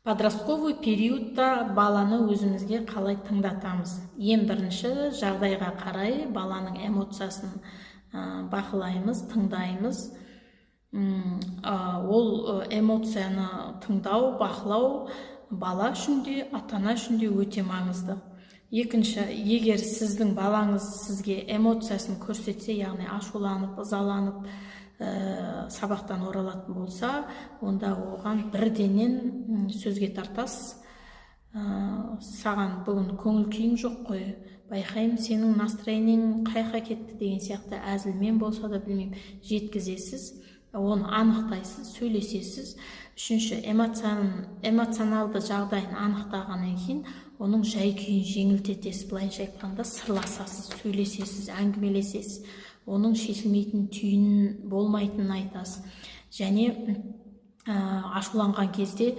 Подростковый периодта баланы өзімізге қалай тыңдатамыз? Ең бірінші, жағдайға қарай баланың эмоциясын бақылаймыз, тыңдаймыз. Ол эмоцияны тыңдау, бақылау бала үшін де, ата ана үшін де өте маңызды. Екінші, егер сіздің балаңыз сізге эмоциясын көрсетсе, яғни ашуланып, ызаланып, сабақтан оралатын болса, онда оған бірденен сөзге тартасыз. «Саған бүгін көңіл күйің жоқ қой, байқаймын, сенің настроениең қаяққа кетті?» деген сияқты әзілмен болса да, білмеймін, жеткізесіз, оны анықтайсыз, сөйлесесіз. Үшінші, эмоционалды жағдайын анықтағаннан кейін оның жай күйін жеңілдетесіз, былайынша айтқанда, сырласасыз, сөйлесесіз, әңгімелесесіз, оның шешілмейтін түйін болмайтынын айтасыз. Және ашуланған кезде